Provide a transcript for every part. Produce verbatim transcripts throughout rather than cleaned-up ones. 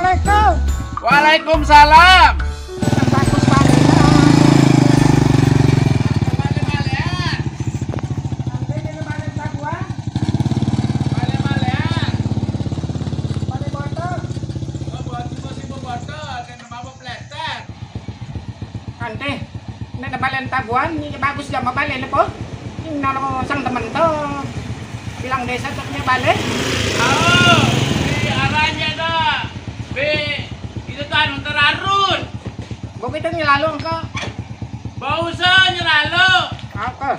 Assalamualaikum. Waalaikumsalam. Yang bagus balik. Balik-balikan. Nanti di balik tabuan. Balik-balikan. Balik botol. Oh, buat itu sih botol. Kan apa peleter? Ante, nek balen tabuan, ni bagus jam balen apa? Ini nalo sang temen to. Bilang desa tu punya balen. Oh, di arahnya dah. Be, itu kan terarun. Bukit itu nyelalu engko. Bau se nyelalu. Apa?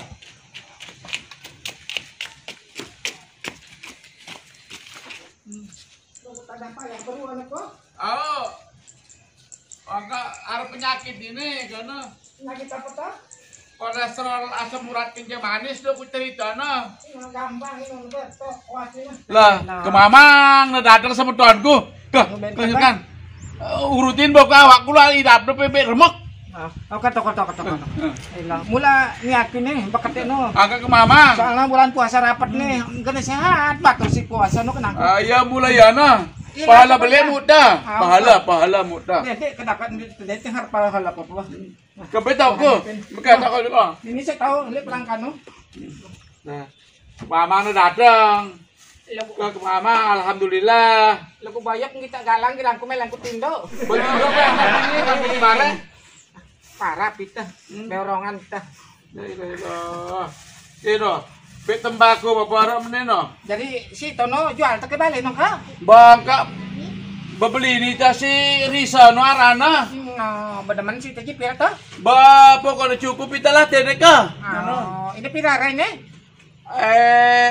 Ada apa yang perlu anak kok? Oh. Angka arep penyakit ini karena penyakit apa toh? Kolesterol, asam urat, kencing manis tuh aku ceritana. Nah, gampang ini, udah, toh, kuat ini. Lah, kemamang, nah, datang semetonku. Dah, kelanjutan. Eh, urutin bok awak kula idap de pepek remuk. Ah, oke, toko, toko, toko, toko. Ilang. Mula niat ini, beketik no. Angka kemamang. Soalnya bulan puasa rapet nih, kena sehat, batur si puasa no kenang. Ah, iya, mulai ya, nah. Iya, pahala beli muda. Ah, pahala, pahala muda. Nek, nek, kedapat duit, nek, nek, harap pahala apa, apa. Kebe tau ku, bukan tau ku. Ini saya tahu, lihat pelangkano. Nah, mama nu datang. Ke mama, alhamdulillah. Lha ku bayok kita galang, girang ku melang ku tindo. Betul apa yang ini, kan begini bareng? Parah pita, berongan pita. La ilaha illallah. Ino, pek tembako bapak arep meneno. Jadi si Tono jual teke balik no, Kak? Bangka bebeli ni ta si Risa no arana. No, bedemen si teki pira to? Ba, pokoknya cukup italah teneka. Oh, ini pira rai ne? Eh,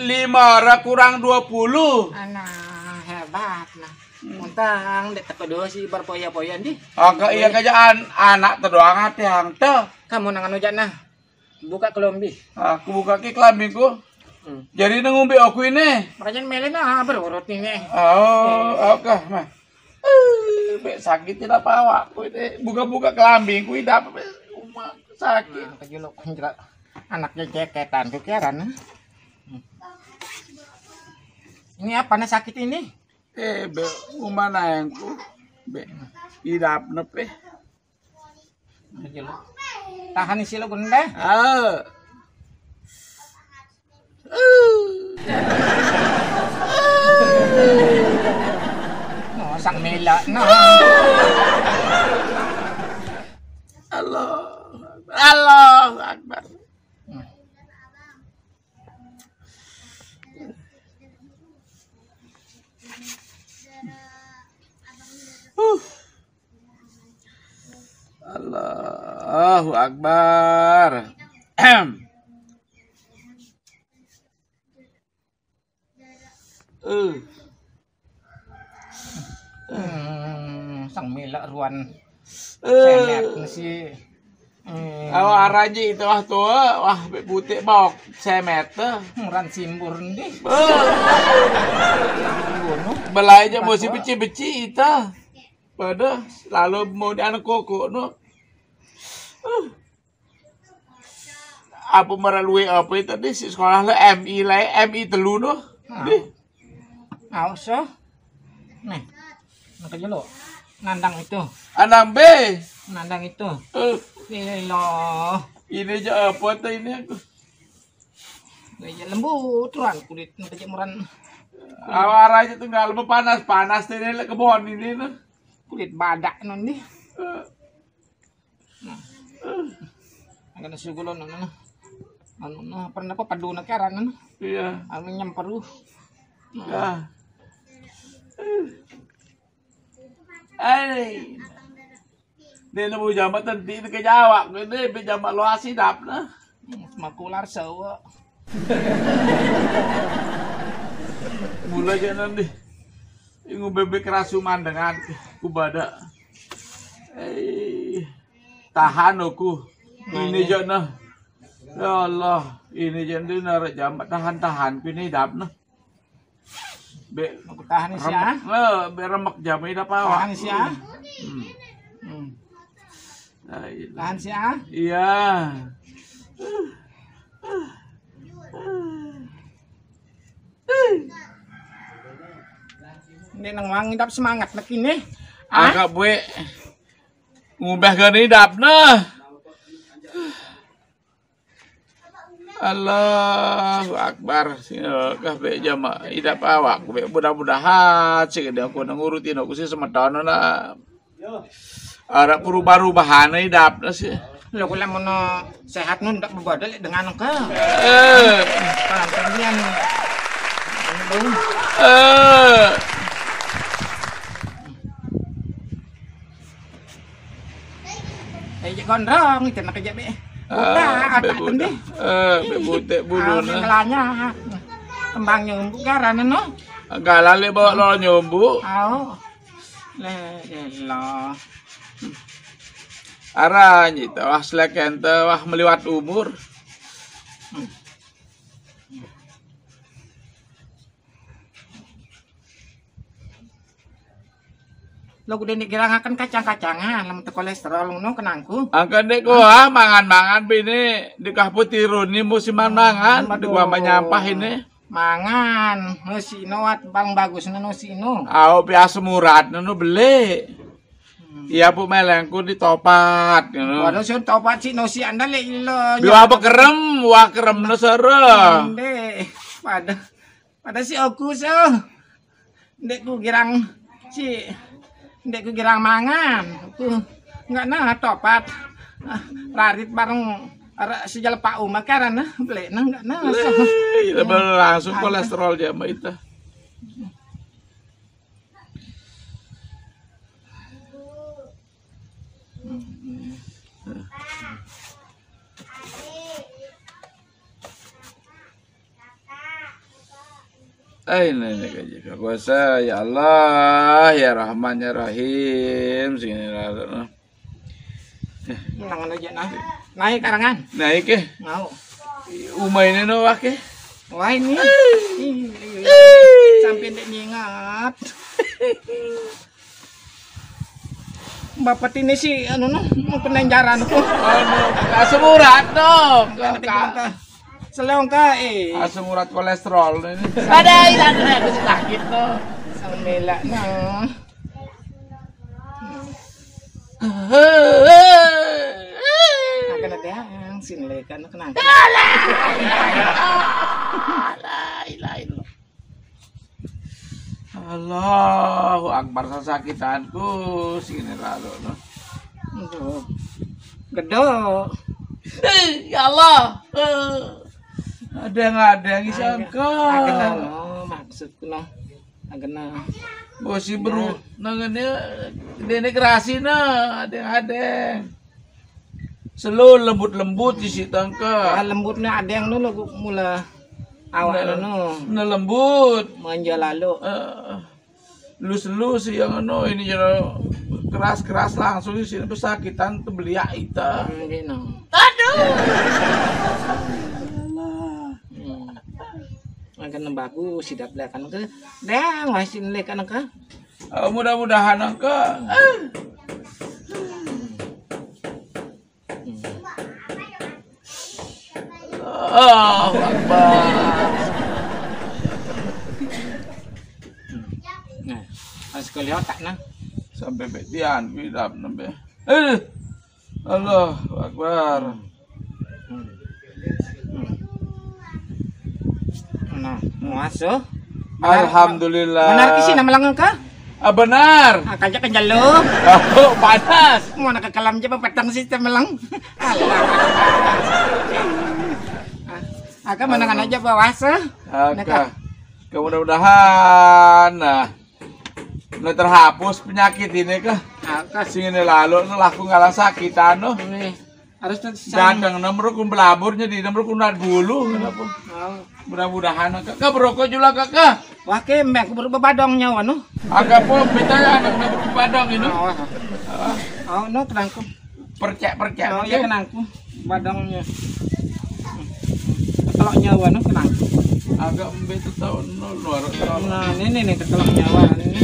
lima ra kurang dua puluh. Alah, hebat nah. Untang dek teko doa si berpoya-poya ndi. Angka iya kerjaan anak te doang ate hang te. Kamu nangan ujak nah. Buka kelombi. Aku buka ki kelambingku. Hmm. Jadi nang ngombe aku ini. Makanya mele nah berurut ini. Oh, oke, mah. Eh, bek sakit tidak apa awakku ini. Buka-buka kelambingku idap. Uma sakit. Nah, kejuluk, kejuluk. Anaknya ceketan tuh kiaran. Ini apa nih sakit ini? Eh, bek uma nayangku. Bek idap nepe. Tahan isi lo gunde. Ah. No, sang mela no. Allah. Allahu Akbar. Uh. Allahu Akbar. Eh. Hmm, sang milak ruan. Eh. Semet si. Hmm. Awak araji itu wah tua, wah butik bok semet tu. Muran simbur ndi. Eh. Belai je mesti beci-beci itu. Pada lalu mau di anak koko no. Eh. Apa melalui apa itu tadi si sekolah le M I le M I telu no. Nah. Deh. Nah, usah. Nih. Nak aja lo. Nandang itu. Anang B. Nandang itu. Eh. Ini lo. Ini aja apa tuh ini aku. Ini aja lembut tuan kulit nak aja muran. Awara aja tuh nggak lebih panas panas tuh ini le kebon ini tuh. Kulit badak non nih. Eh. Nah. Agak nasi gulon anu nah. Anu nah, pernah apa padu nak aran anu. Iya. Anu nyemperu. Nah. Ya. Ai. Dia nemu jambatan di ke Jawa, dia be jambak lo asidap nah. Hmm, makular sawa. Mulai aja nanti. Ingu bebek rasu mandengan ku bada. Eh, tahan aku. Ini aja nah. Ya Allah, ini aja nanti narik jambak tahan-tahan ku ini idap nah. Be aku tahan sih ah. Eh, be remek jam ini apa awak? Tahan sih ah. Hmm. Hmm. La ilaha. Tahan sih ah. Iya. Ini nang wang idap semangat nak ini. Ah, Kak Bue. Ngubah gani idap nah. Allahu Akbar. Sing, eh, kabeh jama idap awak. Kabeh mudah-mudahan sing aku nang ngurutin aku sih semeton na. Ada perubahan-perubahan idap na sih. Lo kula mono sehat nun tak bebodol dengan ke. Eh, Palan pembian. Eh. Eh, cek gondrong, itu nak kejap, eh. Buta, ah, atak be buta. Kendi. Eh, be buta bulu. Ah, nah. Mengelanya. Kembang nyumbu, garana, no? Galale bawa lo nyumbu. Au. Le, elah. Arah, nyita, wah, selek ente, wah, meliwat umur. Lo kudu nek girangaken kacang-kacangan, lamun te kolesterol ngono kenangku. Angkat dek ko, ah, mangan-mangan bini dikah putirun ni musiman mangan, aduh. Dikua nyampah ini. Mangan, nusi ino at paling bagus nusi ino. Au, pi asam urat nu beli. Hmm. Iya, Bu, melengku ditopat ngono. Waduh, sun topat si nusi anda le ilo. Biwa bekerem, wah kerem no serem. Ande, pada, pada si aku so. Ndek ku girang si, ndek ku girang mangan. Ku enggak nah topat. Ah, rarit bareng arek sejal Pak Uma karena beli nah enggak nah. Leh, so. Iya, langsung ada kolesterol dia sama itu. Ay, nenek aja. Kuasa, ya Allah, ya Rahman, ya Rahim. Sini lah. Menangan aja nah. Naik karangan. Naik, eh. Mau. Uma ini no wake. Wah, ini. Ih, sampai ndek nyengat. Bapak ini sih anu no, mau penenjaran tuh. Anu, asam urat dong. Selong ka, eh. Asam urat kolesterol ini. Ada, ilang, aku sakit tuh. Samela no. Akan ada yang sini kan kenapa? La ilaha illallah. Allahu Akbar, sasakitanku sini lalu no. Aduh. Gedok. Eh, ya Allah. Eh. Ada yang ada yang isangka. Agena no, maksudku no. Agena. Bosi beru nangane dene kerasi na, ada yang ada. Selo lembut-lembut isi tangka. Ah, lembutnya ada yang dulu mula awak na, no. Na lembut. Manja lalu. Eh, lus-lus yang anu ini jadi keras-keras langsung di sini pesakitan tebeliak ita. Hmm, gini. Aduh. Hmm. Makan bagus, sidak belakan ke. Dah, masih lekan ke. Eh, mudah-mudahan ke. Eh. Allahu Akbar. Nah, harus ke otak nah. Sampai betian, widap nembe. Eh, Allahu Akbar. Nah, muas, oh. Alhamdulillah. Benar kisi nama lengan ka? Ah, benar. Ah, kajak kenjalo. Oh, panas. Mau nak kelam je petang sistem melang. Alah. Aka menangan aja bawas, eh. Aka. Mudah-mudahan nah, nah terhapus penyakit ini ke. Aka. Sing ini lalu nu laku ngalah sakitan no. Nih. Harus tetap datang nomor ku belabur jadi nomor ku nat bulu kenapa? Oh. Mudah-mudahan ke, ke berokok juga ke, ke. Wah, ke embek baru bebadong nyawa no. Agak po beta ya anak nomor ku badong ini. Oh. Oh, no, tenang ku. Percek-percek. Oh, iya, tenang ku. Badongnya. Kalau nyawa no tenang. Agak embe tu tahun no luar tahun. Nah, ini nih kalau nyawa ini.